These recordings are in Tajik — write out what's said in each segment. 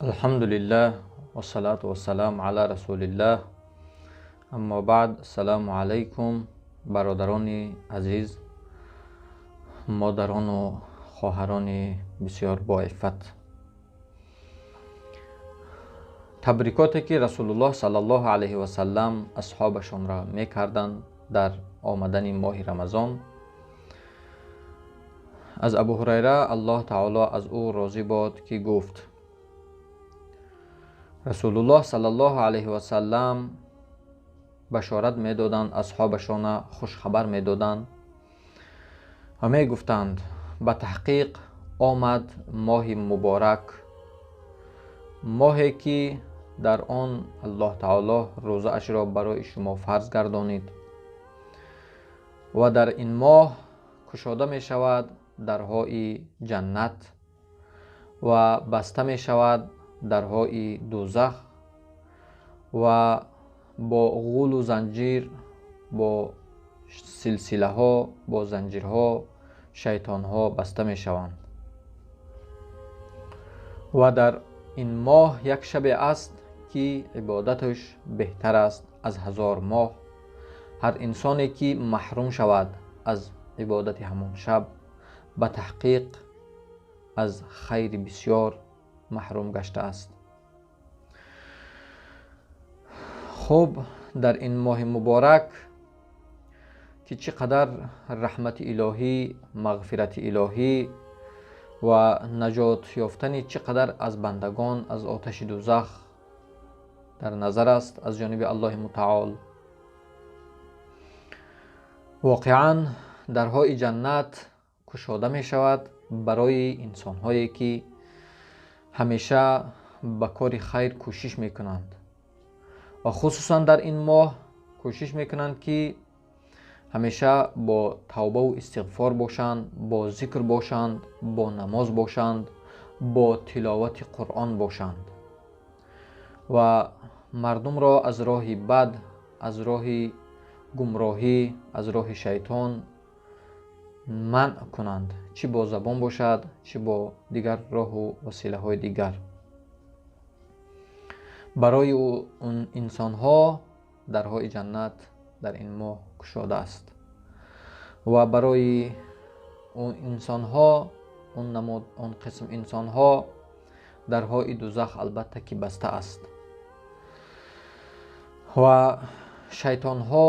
Алҳамдулиллаҳ вассалату вассалам ала расулиллаҳ. Аммо баъд, ассалому алайкум, бародарони азиз, модарону хоҳарони бисёр боиффат. Табрикоте ки Расулуллоҳ саллаллоҳу алайҳи васаллам асҳобашонро мекарданд дар омадани моҳи Рамазон. Аз Абу Ҳурайра, Аллоҳ таоло аз ӯ розӣ бод, ки гуфт: Расулуллоҳ саллаллоҳу алайҳи васаллам башорат медоданд, асҳобашона хушхабар медоданд ва мегуфтанд: ба таҳқиқ омад моҳи муборак, моҳе ки дар он Аллоҳ таоло рӯзаашро барои шумо фарз гардонид ва дар ин моҳ кушода мешавад дарҳои ҷаннат ва баста мешавад дарҳои дӯзах ва бо ғулу занҷир, бо силсилаҳо, бо занҷирҳо шайтонҳо баста мешаванд. Ва дар ин моҳ як шабе аст ки ибодаташ беҳтар аст аз 1000 моҳ. Ҳар инсоне ки маҳрум шавад аз ибодати ҳамон шаб, ба таҳқиқ аз хайри бисёр маҳрум гаштааст. Хуб, дар ин моҳи муборак ки чӣ қадар раҳмати илоҳӣ, мағфирати илоҳӣ ва наҷот ёфтани чӣ қадар аз бандагон аз оташи дӯзах дар назар аст аз ҷониби Аллоҳи мутаол, воқеан дарҳои ҷаннат кушода мешавад барои инсонҳое ки ҳамеша ба кори хайр кӯшиш мекунанд ва хусусан дар ин моҳ кӯшиш мекунанд ки ҳамеша бо тавбаву истиғфор бошанд, бо зикр бошанд, бо намоз бошанд, бо тиловати Қуръон бошанд ва мардумро аз роҳи бад, аз роҳи гумроҳӣ, аз роҳи шайтон манъ кунанд, чӣ бо забон бошад, чӣ бо дигар роҳу василаҳои дигар. Барои он инсонҳо дарҳои ҷаннат дар ин моҳ кушода аст ва барои он инсонҳо, он намуд, он қисм инсонҳо дарҳои дӯзах албатта ки баста аст ва шайтонҳо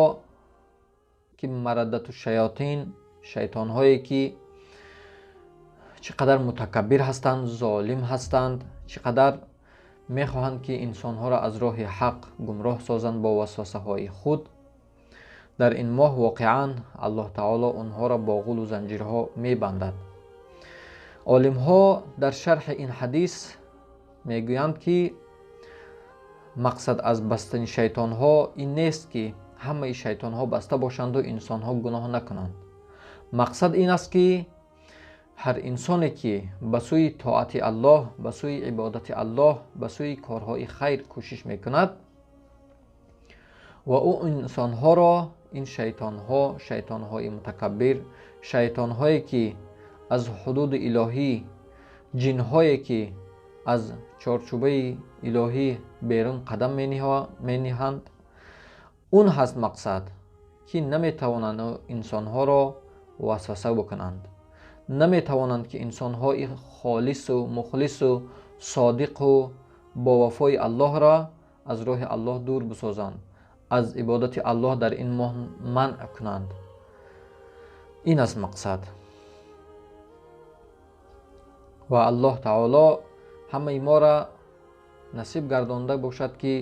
ки марадату шаётин, шайтонҳое ки чӣ қадар мутакаббир ҳастанд, золим ҳастанд, чӣ қадар мехоҳанд ки инсонҳоро аз роҳи ҳақ гумроҳ созанд бо васвасаҳои худ, дар ин моҳ воқеан Аллоҳ таоло онҳоро бо ғулу занҷирҳо мебандад. Олимҳо дар шарҳи ин ҳадис мегӯянд ки мақсад аз бастани шайтонҳо ин нест ки ҳамаи шайтонҳо баста бошанду инсонҳо гуноҳ накунанд. Мақсад ин аст ки ҳар инсоне ки ба сӯи тоати Аллоҳ, ба сӯи ибодати Аллоҳ, ба сӯи корҳои хайр кӯшиш мекунад ва ӯ инсонҳоро, ин шайтонҳо, шайтонҳои мутакаббир, шайтонҳое ки аз ҳудуди илоҳӣ, ҷинҳое ки аз чорчӯбаи илоҳӣ берун қадам мениҳанд, он ҳаст мақсад ки наметавонанд инсонҳоро васваса бикунанд, наметавонанд ки инсонҳои холису мухлису содиқу бовафои Аллоҳро аз роҳи Аллоҳ дур бисозанд, аз ибодати Аллоҳ дар ин моҳ манъ кунанд. Ин аст мақсад. Ва Аллоҳ таоло ҳамаи моро насиб гардонда бошад ки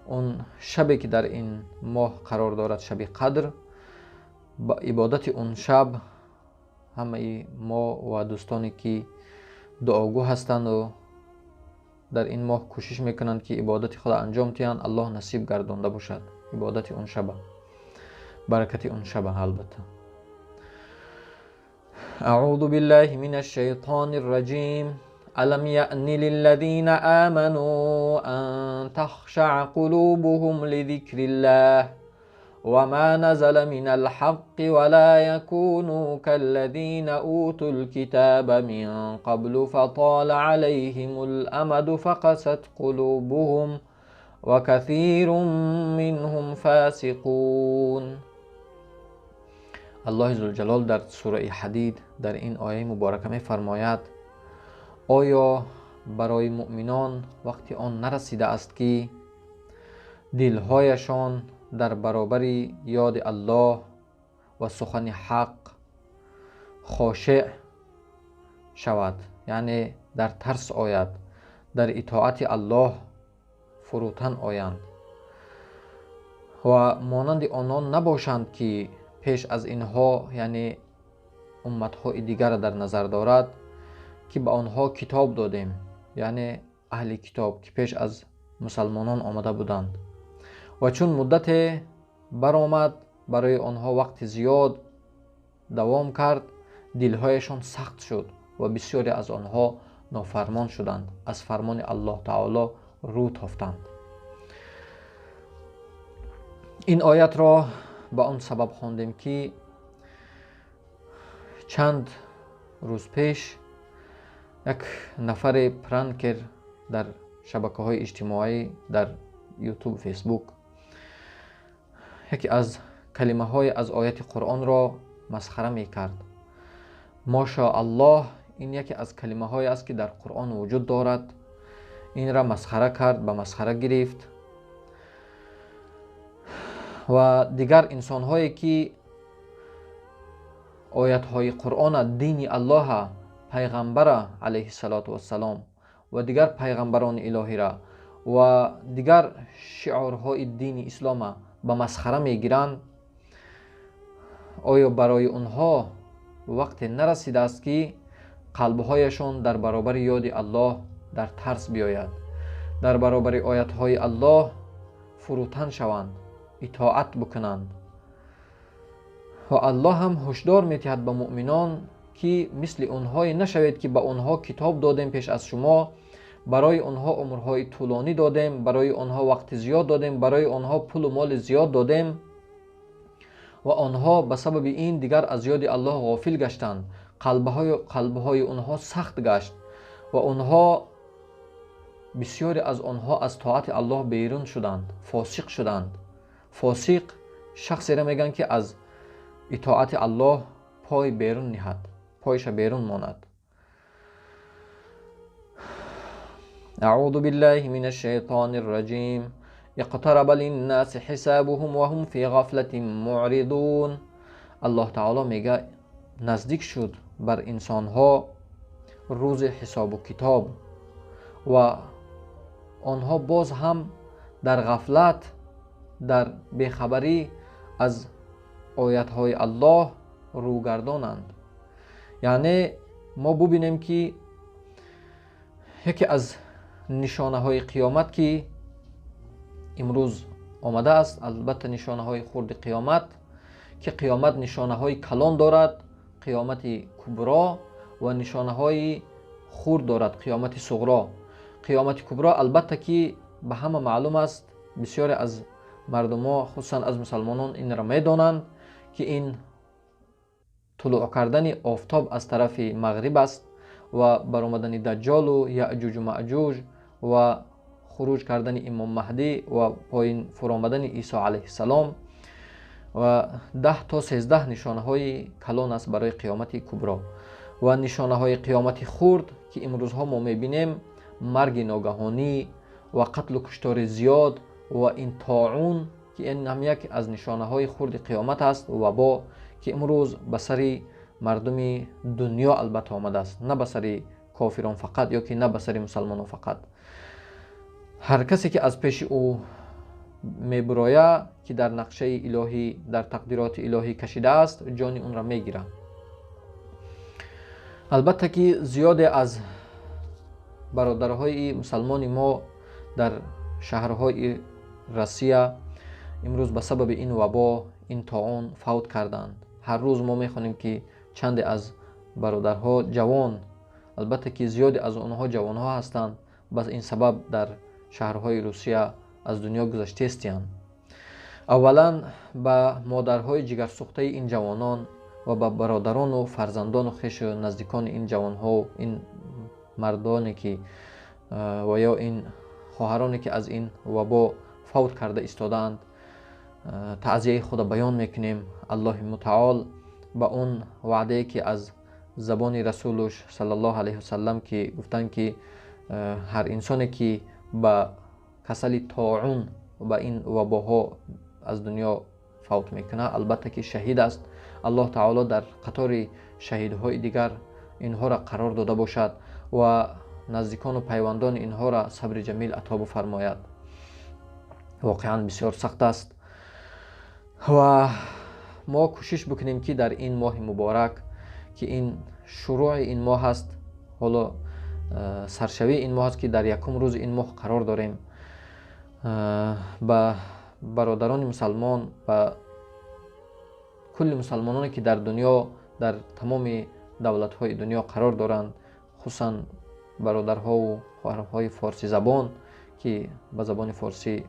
он шабе ки дар ин моҳ қарор дорад, шаби қадр, ба ибодати он шаб ҳамаи мо ва дӯстоне ки дуогӯ ҳастанду дар ин моҳ кӯшиш мекунанд ки ибодати худро анҷом диҳанд, Аллоҳ насиб гардонда бошад ибодати он шаба, баракати он шаба. Албатта. Аъузу биллаҳи минаш шайтонир раҷим. Алам яъни лиллазина аману ан тахшаъа қулубуҳум лизикриллаҳ وما نزل من الحق ولا يكونوا كالذين أوتوا الكتاب من قبل فطال عليهم الأمد فقست قلوبهم وكثير منهم فاسقون. الله ذوالجلال در سوره حدید در این آیه مبارکه می فرماید: آیا برای مؤمنان وقتی آن نرسیده است که دلهایشان در برابر یاد الله و سخن حق خاشع شود، یعنی در ترس آید، در اطاعت الله فروتن آیند و مانند آنان نباشند که پیش از اینها، یعنی امتهای دیگر را در نظر دارد که به آنها کتاب دادیم، یعنی اهل کتاب که پیش از مسلمانان آمده بودند، و چون مدت برآمد برای آنها وقت زیاد دوام کرد، دلهایشان سخت شد و بسیاری از آنها نافرمان شدند، از فرمان الله تعالی رو تافتند. این آیت را به آن سبب خواندیم که چند روز پیش یک نفر پرانکر در شبکه های اجتماعی، در یوتیوب، فیسبوک، یکی از کلمه های از آیت قرآن را مسخره می کرد. ماشاءالله این یکی از کلمه های است که در قرآن وجود دارد. این را مسخره کرد، به مسخره گرفت و دیگر انسان هایی که آیت های قرآن، دین الله، پیغمبر علیه الصلاة والسلام و دیگر پیغمبران الهی را و دیگر شعارهای دین اسلام به مسخره میگیرند، آیا برای آنها وقت نرسیده است که قلبهایشان در برابر یاد الله در ترس بیاید، در برابر آیتهای الله فروتن شوند، اطاعت بکنند؟ و الله هم هشدار می‌دهد به مؤمنان که مثل آنهایی نشوید که به آنها کتاب دادیم پیش از شما، برای آنها عمرهای طولانی دادیم، برای آنها وقت زیاد دادیم، برای آنها پول و مال زیاد دادیم و آنها به سبب این دیگر از یاد الله غافل گشتند، قلبهای آنها سخت گشت و آنها، بسیاری از آنها از طاعت الله بیرون شدند، فاسق شدند. فاسق شخصی را میگن که از اطاعت الله پای بیرون نهد، پایش بیرون ماند. اعوذ بالله من الشیطان الرجیم. اقترب للناس حسابهم وهم فی غفلة معرضون. الله تعالی میگه نزدیک شد بر انسانها روز حساب و کتاب و آنها باز هم در غفلت، در بیخبری از آیتهای الله روگردانند. یعنی ما ببینیم که یکی از نشانه های قیامت که امروز آمده است، البته نشانه های خرد قیامت، که قیامت نشانه های کلان دارد، قیامت کبرا، و نشانه های خرد دارد، قیامت صغرا. قیامت کبرا البته که به همه معلوم است، بسیاری از مردم ها خصوصا از مسلمانان این را میدانند که این طلوع کردن آفتاب از طرف مغرب است و برآمدن دجال و یأجوج و مأجوج و خروج کردن امام مهدی و پایین فرآمدن عیسی علیه السلام و 10 تا 13 نشانه های کلان است برای قیامت کبرا. و نشانه های قیامت خرد که امروزها ما میبینیم، مرگ ناگهانی و قتل و کشتار زیاد و این طاعون که این هم یک از نشانه های خرد قیامت است، و وبا که امروز به سر مردم دنیا البته آمده است، نه به سر کافران فقط یا که نه به سر مسلمانان فقط. هر کسی که از پیش او میبراید که در نقشه الهی، در تقدیرات الهی کشیده است، جان اون را میگیره. البته که زیاد از برادرهای مسلمان ما در شهرهای روسیه امروز به سبب این وبا، این طاعون فوت کردند. هر روز ما میخوانیم که چند از برادرها جوان، البته که زیاد از آنها جوانها هستند، بس این سبب در شهرهای روسیه از دنیا گذشته هستند. Аввалан ба модарҳои ҷигарсӯхтаи ин ҷавонон ва ба бародарону фарзандону хешу наздикони ин ҷавонҳо, ин мардоне ки ва ё ин хоҳароне ки аз ин вабо фавт карда истодаанд, таъзияи худро баён мекунем. Аллоҳи мутаол ба он ваъдае ки аз забони расулуш саллаллоҳу алайҳи васаллам ки гуфтанд ки ҳар инсоне ки ба касали тоун ба ин вабоҳо аз дунё фавт мекунад, албатта ки шаҳид аст. Аллоҳ таоло дар қатори шаҳидҳои дигар инҳоро қарор дода бошад ва наздикону пайвандони инҳоро сабри ҷамил ато бифармояд. Воқеан бисёр сахт аст ва мо кӯшиш бикунем ки дар ин моҳи муборак, ки ин шурӯъи ин моҳ аст, ҳоло саршавии ин моҳ аст, ки дар якум рӯзи ин моҳ қарор дорем, ба бародарони мусалмон, ба кулли мусалмононе ки дар дунё, дар тамоми давлатҳои дунё қарор доранд, хусусан бародарҳову хоҳарҳои форсизабон ки ба забони форсӣ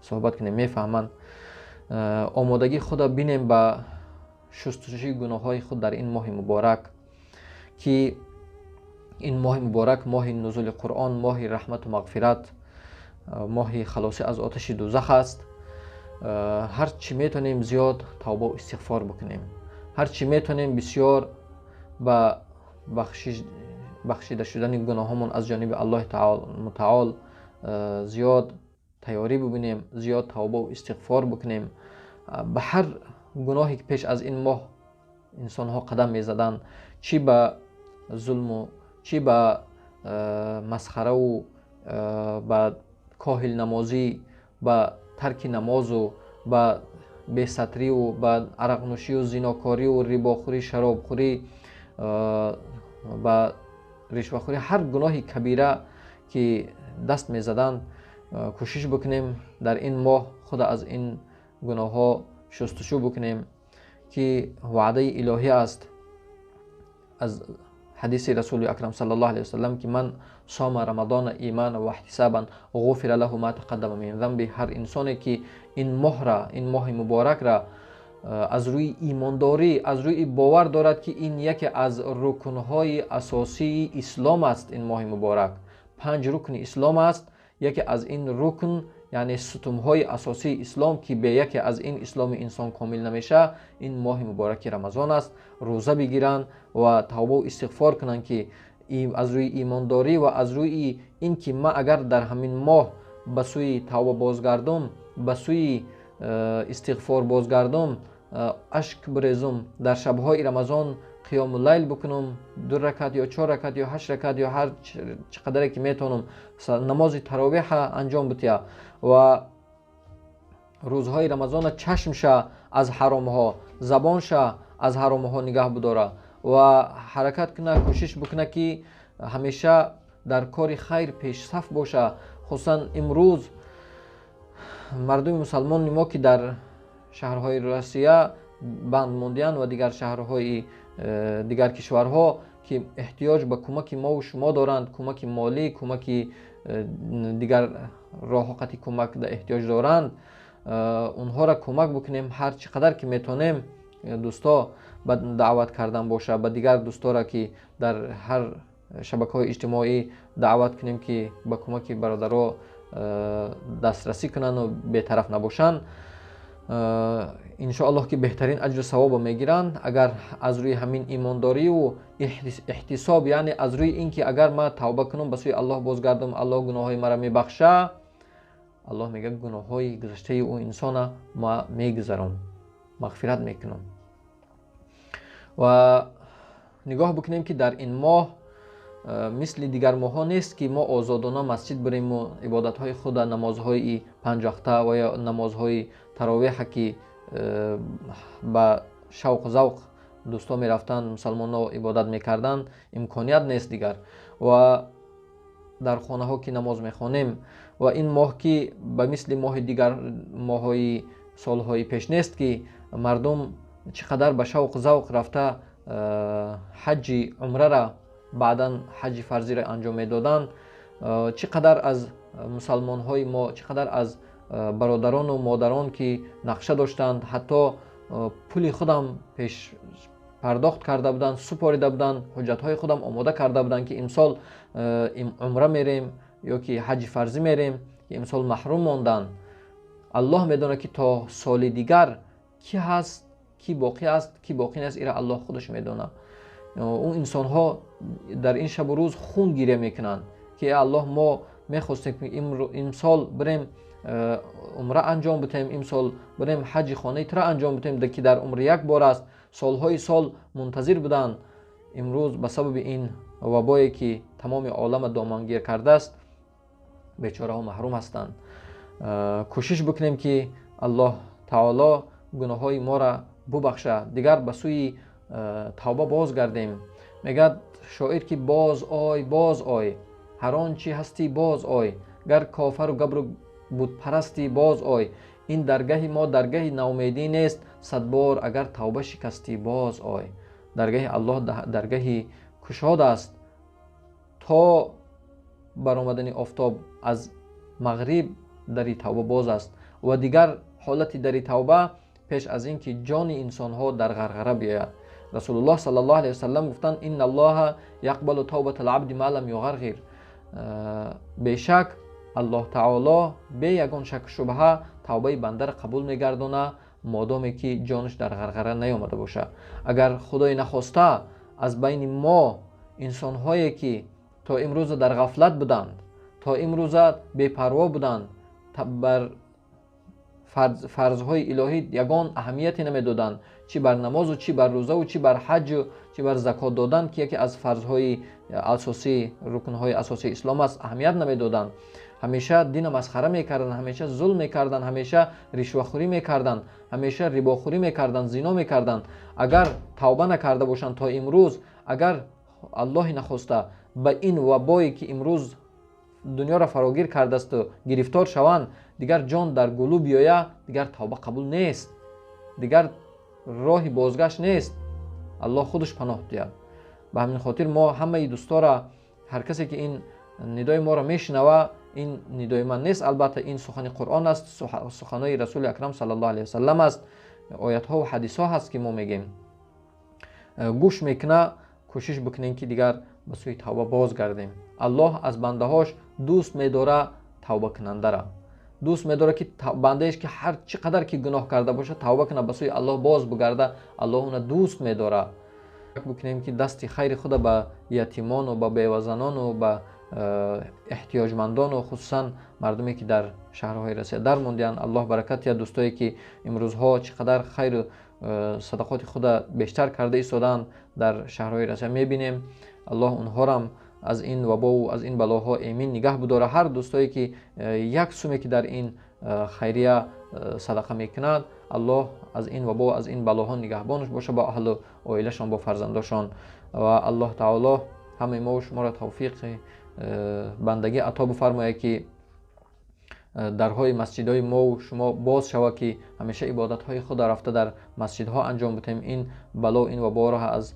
суҳбат кунем мефаҳманд, омодагии худро бинем ба шустушӯи гуноҳҳои худ дар ин моҳи муборак, ки ин моҳи муборак моҳи нузули Қуръон, моҳи раҳмату мағфират, моҳи халосӣ аз оташи дӯзах аст. Ҳар чӣ метавонем зиёд тавбаву истиғфор бикунем, ҳар чӣ метавонем бисёр ба бахшида шудани гуноҳҳомон аз ҷониби Аллоҳи мутаол зиёд тайёрӣ бибинем, зиёд тавбаву истиғфор бикунем. Ба ҳар гуноҳе ки пеш аз ин моҳ инсонҳо қадам мезаданд, чӣ ба зулму чӣ ба масхараву ба коҳилнамозӣ, ба тарки намозу ба бесатриву ба арақнӯшию зинокориву рибохӯрӣ, шаробхӯрӣ, ба ришвахӯрӣ, ҳар гуноҳи кабира ки даст мезаданд, кӯшиш бикунем дар ин моҳ худо аз ин гуноҳҳо шустушӯ бикунем, ки ваъдаи илоҳӣ аст аз ҳадиси расули акрам саллаллоҳу алайҳи васаллам ки ман сома рамадона имана ва иҳтисабан ғуфира лаҳу ма тақаддама мин занби. Ҳар инсоне ки ин моҳра, ин моҳи муборакра аз рӯи имондорӣ, аз рӯи бовар дорад ки ин яке аз рукнҳои асосии ислом аст, ин моҳи муборак 5 рукни ислом аст, яке аз ин рукн, яъне сутунҳои асосии ислом ки бе яке аз ин исломи инсон комил намешавад, ин моҳи мубораки Рамазон аст. Рӯза бигиранд ва тавбаву истиғфор кунанд ки аз рӯи имондорӣ ва аз рӯи ин ки ман агар дар ҳамин моҳ ба сӯи тавба бозгардум, ба сӯи истиғфор бозгардум, ашк бирезум, дар шабҳои Рамазон қиёму лайл бикунум, 2 ракат ё 4 ракат ё 8 ракат ё ҳар чӣ қадаре ки метавонам намози таровеҳа анҷом бития ва рӯзҳои Рамазона чашмша аз ҳаромҳо, забонша аз ҳаромҳо нигаҳ бидора ва ҳаракат куна, кӯшиш бикуна ки ҳамеша дар кори хайр пешсаф боша. Хусусан имрӯз мардуми мусалмони мо ки дар шаҳрҳои Россия банд мондиянд ва дигар шаҳрҳои дигар кишварҳо ки эҳтиёҷ ба кӯмаки мову шумо доранд, кӯмаки молӣ, кӯмаки дигар роҳоқати кӯмак эҳтиёҷ доранд, онҳоро кӯмак бикунем ҳар чӣ қадар ки метавонем. Дӯсто ба даъват кардан боша, ба дигар дӯстора ки дар ҳар шабакаҳои иҷтимоӣ даъват кунем ки ба кӯмаки бародаро дастрасӣ кунанду бетараф набошанд. Иншоаллоҳ ки беҳтарин аҷру савобо мегиранд агар аз рӯи ҳамин имондориву эҳтисоб, яъне аз рӯи ин ки агар ман тавба кунам, ба сӯи Аллоҳ бозгардам, Аллоҳ гуноҳҳои маро мебахша. Аллоҳ мегӯяд гуноҳҳои гузаштаи ӯ инсона ма мегузарам, мағфират мекунам. Ва нигоҳ бикунем ки дар ин моҳ мисли дигар моҳҳо нест ки мо озодона масҷид бирему ибодатҳои худа, намозҳои панҷвақта ва ё намозҳои таровеҳа ки ба шавқу завқ дӯстҳо мерафтанд, мусалмонҳо ибодат мекарданд, имконият нест дигар. Ва дар хонаҳо ки намоз мехонем ва ин моҳ ки ба мисли моҳи дигар моҳҳои солҳои пеш нест ки мардум чӣ қадар ба шавқу завқ рафта ҳаҷи умрара, баъдан ҳаҷи фарзиро анҷом медоданд, чӣ қадар аз мусалмонҳои мо, чӣ қадар аз Бародарону модарон, ки нақша доштанд, ҳатто пули худам пеш пардохт карда буданд, супорида буданд, ҳуҷҷатҳои худам омода карда буданд, ки имсол умра мерем ё ки ҳаҷи фарзӣ мерем, ки имсол маҳрум монданд. Аллоҳ медонад, ки то соли дигар кӣ ҳаст, кӣ боқӣ аст, кӣ боқӣ нест, ира Аллоҳ худаш медонад. Он инсонҳо дар ин шабу рӯз хун гиря мекунанд, ки э Аллоҳ, мо мехостем, ки имсол бирем, умра анҷом битем, имсол бирем, ҳаҷи хонаи тура анҷом битем, ки дар умр як бор аст. Солҳои сол мунтазир буданд. Имрӯз ба сабаби ин вабое, ки тамоми олама домангир кардааст, бечораҳо маҳрум ҳастанд. Кӯшиш бикунем, ки Аллоҳ таоло гуноҳҳои моро бубахша, дигар ба сӯи тавба боз гардем. Мегӯяд шоир, ки боз ой, боз ой, ҳар он чӣ ҳастӣ, боз ой, гар кофару габру бутпарастӣ, боз ой. Ин даргаҳи мо даргаҳи наумедӣ нест, садбор агар тавба шикастӣ, боз ой. Даргаҳи Аллоҳ даргаҳи кушод аст. То баромадани офтоб аз мағриб дари тавба боз аст. Ва дигар ҳолати дари тавба пеш аз ин ки ҷони инсонҳо дар ғарғара биёяд. Расулуллоҳ саллаллоҳу алайҳи васаллам гуфтанд: «Инна Аллоҳа яқбалу тавбата алабди ма лам юғарғир». Бешак, Аллоҳ таоло бе ягон шаку шубҳа тавбаи бандаро қабул мегардонад, модоме ки ҷонаш дар ғарғара наёмада бошад. Агар Худои нахоста аз байни мо инсонҳое, ки то имрӯза дар ғафлат буданд, то имрӯза бепарво буданд, бар фарзҳои илоҳӣ ягон аҳамияте намедоданд, чӣ бар намозу, чӣ бар рӯзаву, чӣ бар ҳаҷу, чӣ бар закот додан, ки яке аз фарзҳои асосӣ, рукнҳои асосии ислом аст, аҳамият намедоданд, ҳамеша дина масхара мекарданд, ҳамеша зулм мекарданд, ҳамеша ришвахӯрӣ мекарданд, ҳамеша рибохӯрӣ мекарданд, зино мекарданд, агар тавба накарда бошанд то имрӯз, агар Аллоҳи нахоста ба ин вабое, ки имрӯз дунёро фарогир кардаасту, гирифтор шаванд, дигар ҷон дар гулӯ биёя, дигар тавба қабул нест, дигар роҳи бозгашт нест. Аллоҳ худаш паноҳ диҳад. Ба ҳамин хотир мо ҳамаи дӯстора, ҳар касе ки ин нидои моро мешунава, ин нидои ман нест, албатта, ин сухани Қуръон аст, суханои Расули Акрам саллаллоҳу алайҳи васаллам аст, оятҳову ҳадисҳо ҳаст, ки мо мегем, гӯш мекуна, кӯшиш бикунем, ки дигар ба сӯи тавба боз гардем. Аллоҳ аз бандаҳош дӯст медора тавбакунандара, дӯст медорад, ки бандаеш, ки ҳар чӣ қадар ки гуноҳ карда бошад, тавба кунад, ба сӯи Аллоҳ боз бугарда, Аллоҳ уна дӯст медорад. Бикунем, ки дасти хайри худа ба ятимону, ба бевазанону, ба эҳтиёҷмандону, хусусан мардуме, ки дар шаҳрҳои Россия дармондианд, Аллоҳ баракат диҳад. Дӯстое, ки имрӯзҳо чӣ қадар хайру садақоти худа бештар карда истодаанд, дар шаҳрҳои Россия мебинем, Аллоҳ онҳорам аз ин вабову аз ин балоҳо эмин нигаҳ бидора. Ҳар дӯстое, ки як суме, ки дар ин хайрия садақа мекунад, Аллоҳ аз ин вабо, аз ин балоҳо нигаҳбонаш боша, бо аҳлу оилашон, бо фарзандошон. Ва Аллоҳ таоло ҳамаи мову шуморо тавфиқи бандагӣ ато бифармояд, ки дарҳои масҷидҳои мову шумо боз шавад, ки ҳамеша ибодатҳои худро рафта дар масҷидҳо анҷом бидиҳем. Ин бало, ин ваборо аз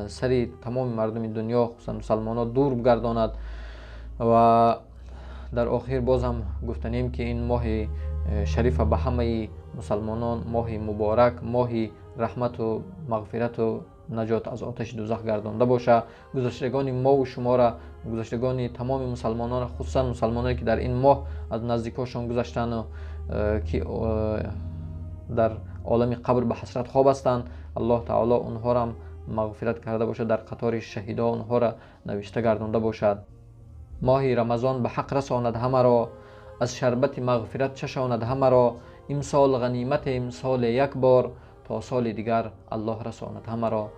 сари тамоми мардуми дунё, хусусан мусалмонҳо, дур бигардонад. Ва дар охир боз ҳам гуфтанем, ки ин моҳи шарифа ба ҳамаи мусалмонон моҳи муборак, моҳи раҳмату мағфирату наҷот аз оташи дӯзах гардонда боша. Гузаштагони мову шуморо, гузаштагони тамоми мусалмононро, хусусан мусалмоное, ки дар ин моҳ аз наздикошон гузаштану ки дар олами қабр ба ҳасрат хоб ҳастанд, Аллоҳ таоло онҳорам мағфират карда бошад, дар қатори шаҳидо онҳоро навишта гардонда бошад. Моҳи Рамазон ба ҳақ расонад ҳамаро, аз шарбати мағфират чашонад ҳамаро. Имсол ғаниматем, соле як бор, то соли дигар Аллоҳ расонад ҳамаро.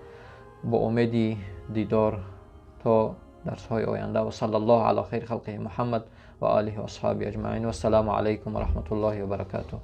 Бо умеди дидор то дарсҳои оянда. Ва саллаллоҳу ала хайри халқиҳи Муҳаммад ва олиҳи ва асҳоби аҷмаин. Вассалому алайкум ва раҳматуллоҳи ва баракатуҳ.